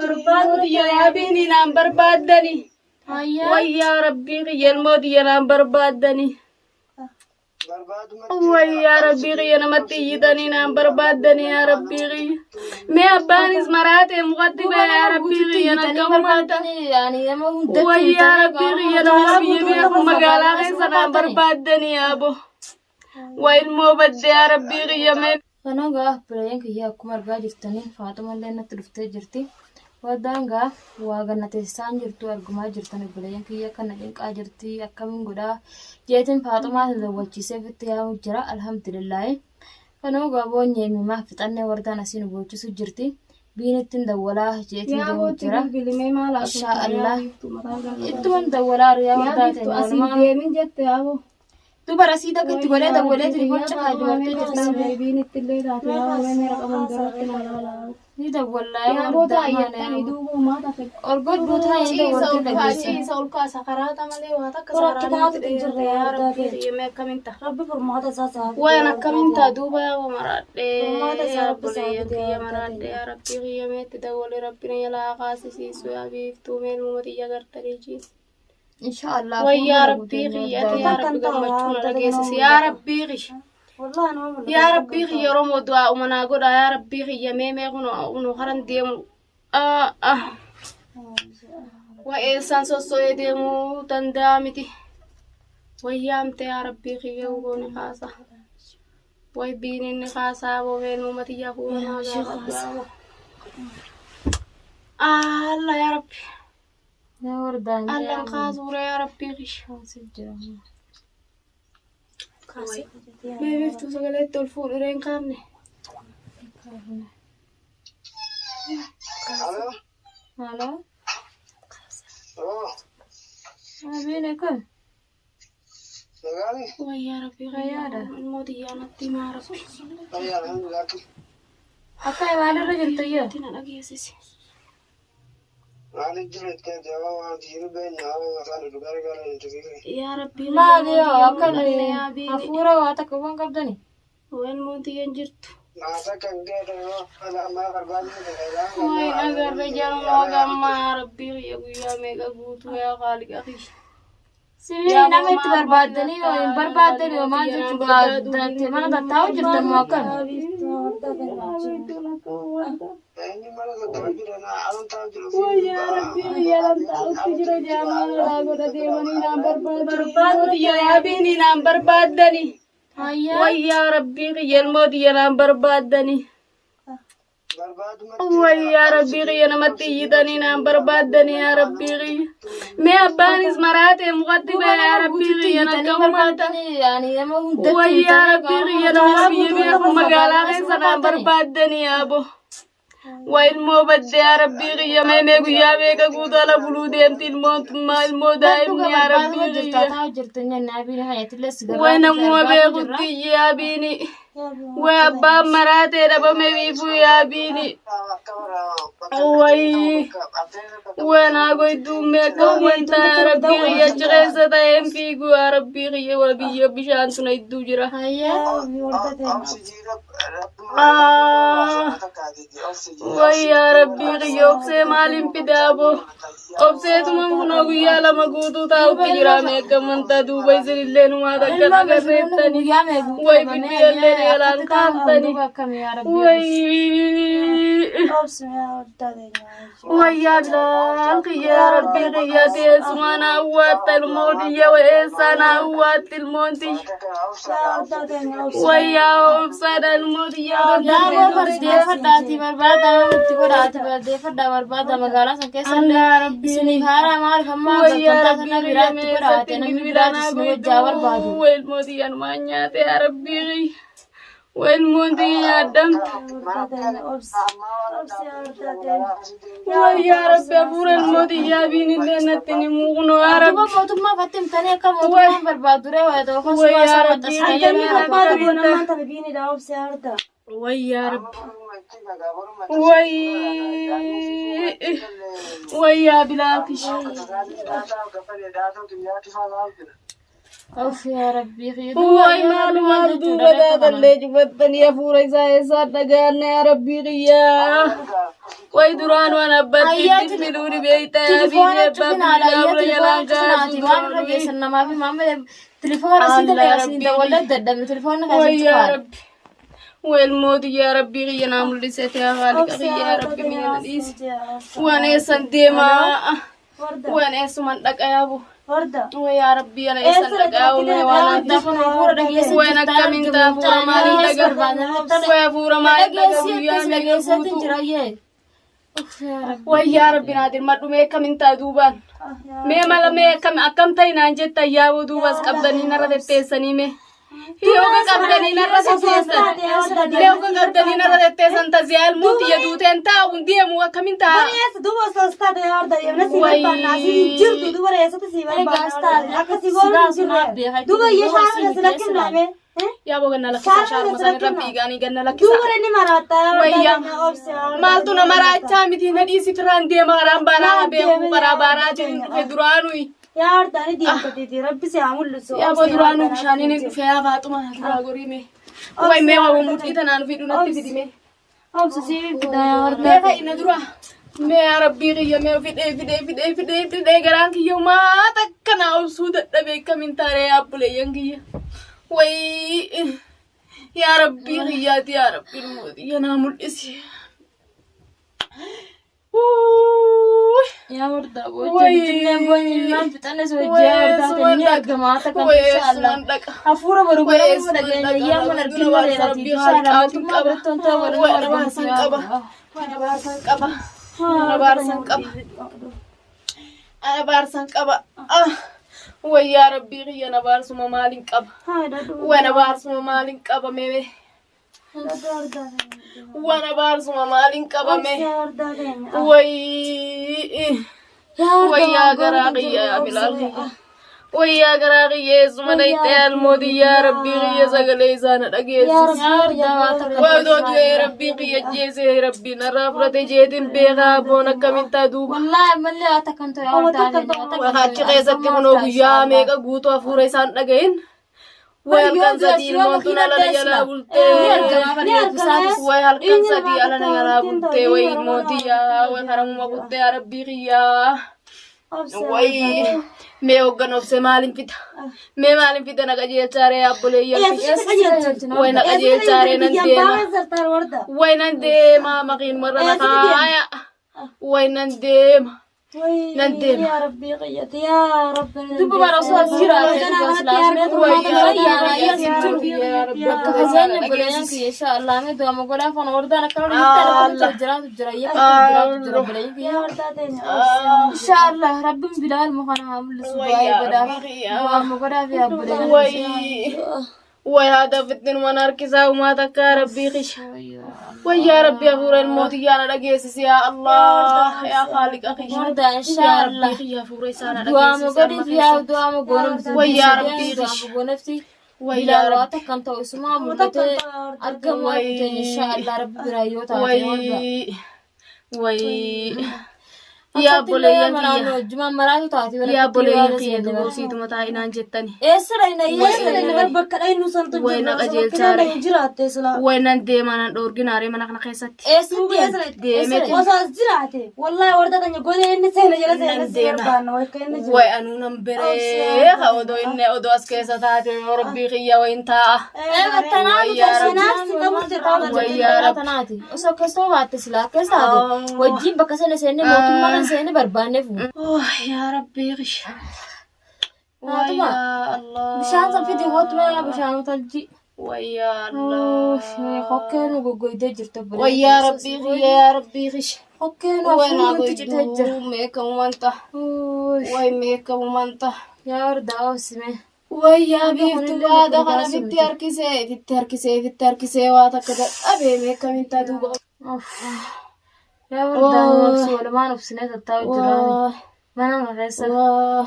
Barbaadu tiyya yaa biinii naan barbaaddani. Wayyaa rabbii kiyya ilmoo tiyya naan barbaaddani. Wayyaa rabbii kiyya namatti iyyitanii naan barbaaddani yaa rabbii kiyya. Mee abbaanis maraatee mukatti ba'e yaa rabbii kiyya nakkamumaata. Wayyaa rabbii kiyya nama biyya beeku magaalaa keessa naan barbaaddani yaa bo. Waa ilmoo badde yaa rabbii kiyya mee. Kanoo gaa obboleeyyan kiyya akkuma argaa jirtanii Faaxumallee natti dhuftee jirti. Wardaan gaa waa ganna teessisaan jirtu argumaa jirtan obboleeyyan kiyya akka na cinqaa jirti akkamiin godhaa jeetiin Faaxumaa san dawwachiisee ofitti yaamu jira alhamdulillaahi. Kanoo gaa boonyee mimaa fixannee wardaan asii nu boochisu jirti. Biinittiin dawwalaa jeetiin Yaa deemu bootti jira. bilbilimee maal Inshaa haasofta yaa Allah. biiftu mataa galaa. Ittuman dawwalaa yaa Yaa wardaa biiftu ta'e asiin walumaa deemin jette yaa boo. Dubara sii takka itti godhee dawwalee tilifoon cafaa dubartii jirti. Biinitti illee taate yaa boo meera qaban biratti na laalaa. Ni dawwallaa Yaa boo taayyatanii duuba uumaa tafe. Orgodhuu taa'ee Ciisa dawwaltee ol kaa dhageessa. ciisa ol kaasa karaata malee waa takka Qoratti saaraan taatu nutti hin jirre dheerate yaa yaa rabbii rabbi. kiyya mee akkamiin ta'a. Rabbi furmaata isaa isaa fide Waan yaa akkamiin rabbi. ta'a duuba yaa boo maraadhee Furmaata isaa yaa rabbi isaa obboleeyyan fide yaa kiyya rabbi maraadhee yaa rabbii kiyya mee itti dawwalee rabbi na jalaa kaasisiisu yaa biiftuu mee ilmuma tiyya gartanii ciisa. Inshaallah. Wayyaa rabbii kiyya ati yaa rabbi gammachuu na dhageessisi yaa rabbii kiyya. Wallahi nama mul'ata. Yaa rabbii kiyya Oromoo du'aa umanaa godha yaa rabbii kiyya mee mee kun kun karan deemu. Ah ah. Wa eessaan sosso'ee deemuu danda'a miti. Wayyaamte yaa rabbii kiyya goone kaasa. Way biin inni kaasaa boobeen uumati yaa fuula naa gaafadhu. Allah yaa rabbi. Yaa wardaan. Allan kaasuure yaa rabbii kiyya. Kaasif jira. Mee biiftuu sagaleetti ol fuudhu reen kaafne. Alo. Halo. Oh, Abiin akkam? nagaani? Wayyaa rabbii Fayyaadha. Ilmoo xiyyaa natti himaa rabbi. Fayyaa alhamdulillah. Akka maalirra jirtu iyyoo? Itti na dhageessisi. Maaliif jirette jawaa waan jiru beekna hawa mataan dhugaa gara nuti fiire. Yaa rabbii Maali yoo akkam yaa biini. hafuura waa takka waan qabdani? Ilmoon xiyyan jirtu. Maata kan ga'e yoo ammaa barbaadne Way agarre jaruma gammaa yaa rabbii kiyya guyyaa meeqa guutuu yaa qaaliqa kiyya. Sibiilli nama itti barbaaddanii yoo hin barbaaddan yoo maal jechuu gaaddatte mana tattaa'u jirtan moo akkam? Eenyu mana tattaa'u jira naa alan taa'u jiru. Wayyaa rabbii kiyya lan taa'utti jira jaamaa laa godha deemanii naan barbaaddanii. Xiyya yaa biinii naan barbaaddanii. Wayyaa rabbii kiyya ilmoo xiyya naan barbaaddanii. Wayyaa rabbii kiyya namatti iyyitanii naan barbaaddanii yaa rabbii kiyya. Mee abbaanis maraatee mukatti ba'e yaa rabbii kiyya nakkamumaata. Wayyaa rabbii kiyya nama biyya beeku magaalaa keessa naan barbaaddanii yaa bo. Waa ilmoo badde yaa rabbii kiyya mee mee guyyaa meeqa guutuu ala buluu deemti ilmoon tummaa ilmoo daa'imni yaa rabbii kiyya. Way namuma beekutti yaa biini. Way abbaan maraatee dhabame biifuu yaa biini. Way way naa goyduummee akka uummantaa yaa rabbii kiyya achi keessa ta'een fiigu yaa rabbii kiyya waa biyya bishaan tuna hedduu jira. Way yaa rabbii kiyya obsee maaliin fidaa boo. Obseetuma kunoo guyyaa lama guutuu taa'utti jira meeqa amantaa duuba isinillee numaa takka nagarreettani. Way bilbilallee na jalaan kaaftani. Way wayyaa bilaal kiyya yaa rabbii kiyya teessumaa na awwaatta ilmoo tiyya way eessaa na awwaatti ilmoon tiyya. Wayyaa obsaadha ilmoo tiyya. Yaaboo bardeeffadhaati barbaada itti godhaati bardeeffadhaa barbaada magaalaa san keessa Allah rabbii. isiniif haaraa maaliif ammaa Wayyaa bakka rabbii sana biraatti godhaate namni biraatti isin wajjaa barbaadu. Way ilmoo tiyya numaan nyaate yaa rabbii kiyya. Way ilmoon tiyya nyaadhamte. Wayyaa rabbi hafuura ilmoo tiyyaa biinillee natti ni muuqno yaa rabbi. Duuba mootummaa fatti himtanii akka mootummaan barbaadu ree wayya ta'u kan suuraa Wayyaa isaa rabbii maxxansitanii kiyya Barbaadu goona ammaan tana biinidha obsi arda. Wayyaa rabbi. Way wayyaa bilaal kiyya. Of yaa Rabbii. Waay maalumaaf duuba taatallee cufattanii hafuura isaa eessaan dhagaanna yaa Rabbii kiyyaa. Waay duraan waan abbaatti filuuni beektaa yaa Tilifoona biyya abbaa cufinaadha. bilbilaa Ayyaa bira tilifoona jalaan cufinaati. kaasuu Waan irra duraan. geessan namaa fi maamila tilifoona asii Allah dalee asiin Rabbii. dawwallee dadhabne tilifoona Waay keessatti yaa cufaadha. Rabbi. Waay ilmooti yaa Rabbii kiyya naa mul'isete yaa Haaliqa kiyya yaa Rabbi mi'a na dhiisi. Waan eessan deemaa. Waan eessuman dhaqa yaabu. Warda. Waay yaa Rabbii ana eessan dhaqa yaabu mee waan Warda kun hafuura dhageessa Waan akkamiin ta'a hafuura maaliin dhaga? Waay hafuura maaliin dhaga Dhageessi guyyaa akkas meeqa dhageessatti guutuu? jira yee. Uff yaa Rabbi. Waay yaa Rabbi naa dirmadhu mee akkamiin ta'a duubaan? Mee mala mee akkam akkam ta'e naan jettan yaaboo duubas qabdanii narra tetteessanii mee? Yooga qabdanii narra tetteessan. Yooga qabdanii narra tetteessan taziyaal muuti yaduuteen taa'u deemu akkamiin ta'a? Eessa duuba osoo as taate yaa warda deemna si barbaanna asii hin jirtu duuba eessatti si barbaanna akka si goonu hin jirre duuba iyyee shaarra si lakkinname Yaaboo ganna lakkisaa shaaruma sana irra fiiganii ganna lakkisaa. duuba inni maraatta yaa warda Wayyaa. keenya obse yaa warda Maaltu nama raachaa miti na dhiisi firaan deema karaan baanaa beeku karaa baaraa jiru dhufe duraanuyi. Yaa warda ani deemtatiiti rabbi si haa mul'isu. Yaaboo duraanuu bishaaniin hin dhufe yaa faaxuma duraa gorii mee. Way mee waa mudhii tanaan fidhu natti fidi mee. Obsi si fida yaa warda. Mee fa'i na dura. Mee yaa rabbii kiyya mee fidhee fidhee fidhee fidhee fidhee garaan kiyya maa takka naa obsuu dadhabee akkamiin taaree yaa abbuleeyyan kiyya. Way yaa rabbii kiyyaati yaa rabbii kiyya naa mul'isi. Wuuy. Yaa warda Wayii. boocha boonyinaan fixanne si wajjin yaa warda Weessuman ni argama dhaqa. haata kan inshallah. Weessuman dhaqa. Hafuura baru Weessuman godhamu dhageenya dhaqa. yaa mana Dura arginu waan malee rabbii inshallah harkaatiin mootummaa qaba. biratti wanta wal Waan argamti abaarsan yaa qaba. warda. Waan abaarsan qaba. Waan abaarsan qaba. Waan abaarsan qaba. Ah. Wayyaa rabbii kiyya na abaarsuma maaliin qaba? Waan abaarsuma maaliin qaba mee? Waan abaarsuma maaliin qaba mee? Wayii. Wayyaa garaa kiyya yaa Bilaal kiyya. Wayyaa garaa kiyya eessuma dhayxee almooti yaa rabbii kiyya sagalee isaa na dhageessisi. Yaa warda waa takka Way odoo du'ee rabbiin kiyya jeesee rabbiin narraa fudhate jeetiin beekaa abboon akkamiin ta'a duuba. Wallahi ammallee waa takka hin ta'u yaa warda. Achi keessatti kunoo guyyaa meeqa guutuu hafuura isaan dhagahin. Way halkan sadii ilmoon tun ala na jalaa bultee. Way halkan sadii ala na jalaa bultee. Way ilmoon tiyyaa way haramuma bultee yaa rabbii kiyyaa. Way mee hoggan obse maalin fida? Mee maalin fida na qajeelchaaree abboleeyyan kiyya. Way na qajeelchaaree nan deema. Way nan deema maqiin warra na kaaya. Way nan deema. Nan deema. Yaa rabbii qiyyati yaa rabbi. Dubba bara osoo as jiraate Bakka fageenya obboleeyyan kiyya inshallah mee du'a mogolaa foon wardaan akka lolli jiraatu jiraatu jira yakka jiraatu jira obboleeyyan kiyya. Yaa warda teenya Inshallah rabbiin bilaal mukana haa mul'isu du'aa godhaaf du'a mogodaa fi obboleeyyan Way way haadha fittin mana harkisaa uumaa takka rabbii qisha. Way yaa rabbii hafuura ilmooti yaa na dhageessisi yaa Allah yaa Khaaliqa qisha. Warda Yaa inshallah rabbii qiyya hafuura isaa na du'a dhageessisi. mogodii fi yaa du'a mogoonamti Way yaa rabbii du'a qisha. mogoonafti Way yaa bilaal waa rabbi. takkan ta'u isumaa mul'atee argamu argite inshallah rabbi biraa yoo taate warda. Way way yaa obboleeyyan kiyya. Wajjumaan maraatu taate Yaa obboleeyyan kiyya duboosiituma taa'inaan jettani. Eessa dhayna eessa dhayna bakka dhaynu santu Way na qajeelchaare. jiraatte silaa. Way nan deema nan dhoorginaaree mana kana keessatti. eessa deemte? Deemeeti. Osoo as jiraate wallahi warda teenya godee inni seena jala seena si deema. barbaanna wakka inni jiru. Way anuu nan beree ka odoo inni odoo as keessa taate yoo rabbii kiyya wayin taa'a. Tanaati. Osoo akkasuma baatte silaa akkas taate wajjin bakka sana seenne mootummaa kan seenne barbaanneef. Oh yaa rabbii qisha. Faatuma, Wayyaa Allah. Bishaan san fidi hootu yaa bishaan utalji. Wayyaa Allah. Hokkee nu goggoydee jirtu. Wayyaa rabbii kiyya yaa rabbii qisha. Hokkee nu Way naa hafuurri nutti citee jira. goyduu meeqamuman ta'a. Way meeqamuman ta'a. Yaa wardaa obsime. Wayyaa biiftuu haadha kana fitti harkisee fitti harkisee fitti harkisee waa takka dadhabee meeqamin ta'a duuba. Yaa wardaa nu obsi walumaan obsinee tattaa'u jiraani. Mana kana keessa.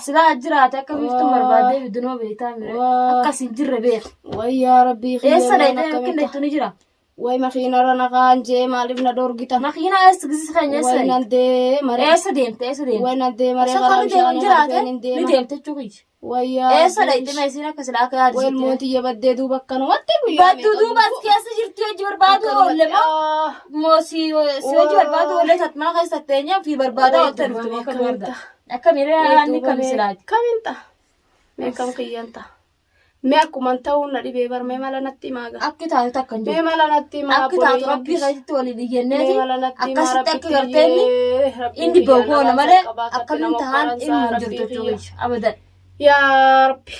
Silaa jiraate akka biiftuun barbaadee bidunoo beektaa mire. Akkas hin jirre beeka. Wayyaa rabbii Eessa kiyya dhayitee yookiin dhayittu ni jira. Way makiinarra na kaan jee maaliif na dhorgitan? Makiinaa eessa gizis keenya eessa Way dhayxe? nan deemare. Eessa deemte eessa deemte? Way nan deemare Osoo karaa karri deeman bishaanii jiraate harkeen hin ni deema. deemte jechuu kiyya. Way yaa Eessa Rabbii dhayxe kiyya. mee isiin akka silaa akka yaadu Way sitti ilmoon tiyya baddee duuba akkanumatti guyyaa Badduu meeqa duuba as keessa jirti hojii barbaadu oolle moo Ah, moo si si hojii barbaadu oolle tat mana keessa teenya fi barbaadaa Way oolte duuba dhufte mee moo akkam akkamiin warda ta'a? Akkam yeroo Way yaadni duuba kam mee silaati akkamiin ta'a? Mee akkam kiyyaan ta'a? Mee akkuman ta'uun na dhibee bar mee mala natti himaa gaa. Akki taatu takka hin Mee jirtu. mala natti himaa Akki taatu obboleeyyan rabbii kiyya. keessatti waliin Mee iyyanneeti mala natti himaa akkasitti akka rabbitti garteenni iyyee rabbiin inni kiyya beeku oola namaa malee qaqqabaa akkatti akkamiin nama tahaan qoransaa ilmu hin rabbii jirtu kiyya. jechuudha abadan. Yaa Rabbi.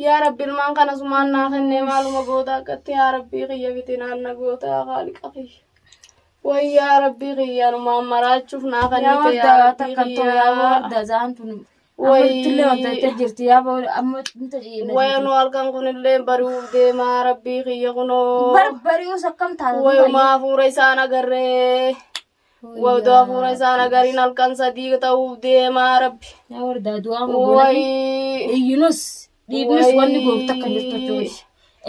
Yaa Rabbi ilmaan kana sumaan naa kennee maaluma goota akkatti yaa Rabbii kiyya fitinaan na goota yaa Khaaliqa kiyya. Way yaa Rabbii kiyya anumaan maraachuuf naa Yaa kennite warda yaa Rabbii takka ta'u yaa kiyya. warda zaan tun Way ammattillee wanta itti jirti yaa amma inta ciina way anu halkan kunillee bari'uuf deemaa Rabbii kiyya kunoo. Barbari'uus akkam taata Way duuba umaa hafuura isaan agarree. Way utuu hafuura isaan agariin halkan sadii ta'uuf deemaa Rabbi. Yaa warda du'aa magoona Way iyyinus dhiibnus wanni way goofta akka jirtu jechuudha.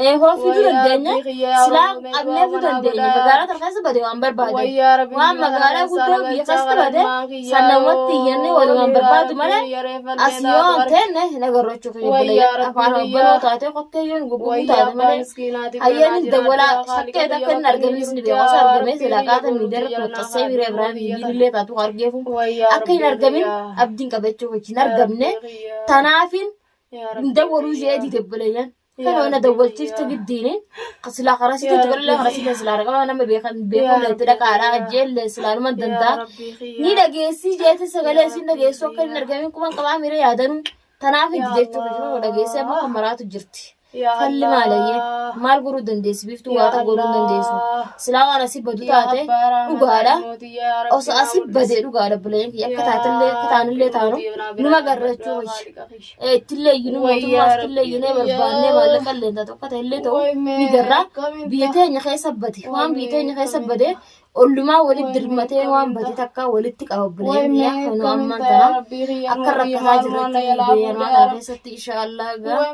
Ee hoo fiduu way yaa dandeenya Rabbii kiyya yaa silaa Oromoo mee qabnee du'aa fiduu manaa dandeenya godhaa. magaalaa tana keessa bade waan barbaadan Way yaa Rabbi waan biyya kana magaalaa keessaa guddoo biyya nagalchaa keessa kana bade ilmaan kiyyaa sannamatti iyyannee walumaan yoo yaa barbaadu Rabbii malee kiyya reeffallee as yoo taatu hin arge. teenne hin agarru jechuudha Way obboleeyyan yaa Rabbii afaan kiyya obboloo taate qottee yoon way guggubuu yaa taate abbaa malee miskiinaati bira naa hayyeen jiraadhu dawwalaa yaa Khaaliqa shakkee kiyya takka hin bakka inni argamis ni jirutti beeku osoo yaa argamee Rabbii silaa kiyya qaata boru miidiyaa tiyya irratti naa maxxansee biira kaadhi Ibraahim biyya tana. illee taatu argeefu Way yaa akka hin Rabbii argamin kiyya abdiin qabachuu wajjin yaa argamne Rabbii kiyya tanaafin yaa hin Rabbii dawwaluu kiyya ishee dide obboleeyyan. Kana yaa ona Rabbii dawwalchiifte kiyya giddiini silaa karaa sitti yaa itti godhallee Rabbii karaa sitti kiyya silaa raqama nama beekan yaa beekullee itti Rabbii dhaqaadhaa kiyya jeellee silaa numa yaa danda'a. Rabbii Ni kiyya dhageessii jeete sagalee yaa isiin Rabbii dhageessu akka hin kiyya argamin quban qabaa miira yaadanuu tanaaf hin yaa jechuuf ishee dhageessee amma Allah kan maraatu jirti. yaa Falli maalayyee Allah maal godhuu dandeessi biiftuu yaa waata godhuu hin dandeessu. Allah Silaa waan asii badu yaa taate abbaa rahmataa dhugaadha. ilmootii yaa Rabbi Osoo naa asii mul'isi badee dhugaadha buleen kiyya akka yaa taatellee akka taanillee Rabbi taanu ilmootii naa bira numa dhaabbadhu garrachuu yaa wayya. Khaaliqa kiyya Ittillee iyyinuu way mootummaa yaa asittillee Rabbii iyyinee kiyya barbaannee maallaqa illee taatu akka ta'e illee ta'u way ni mee garraa akkamiin biyya ta'a teenya keessa bade way waan biyya mee teenya keessa akkamiin bade ta'a ollumaa walitti way mee dirmatee waan akkamiin bade ta'a takka walitti qaba way buleen mee yaa kanu akkamiin ammaan ta'a yaa tana Rabbii kiyya akka ilmoo kiyya rakkataa maalumaan na jirratti jalaa biyya fuudhe namaa yaa kana Rabbi keessatti insha Allah gaa. way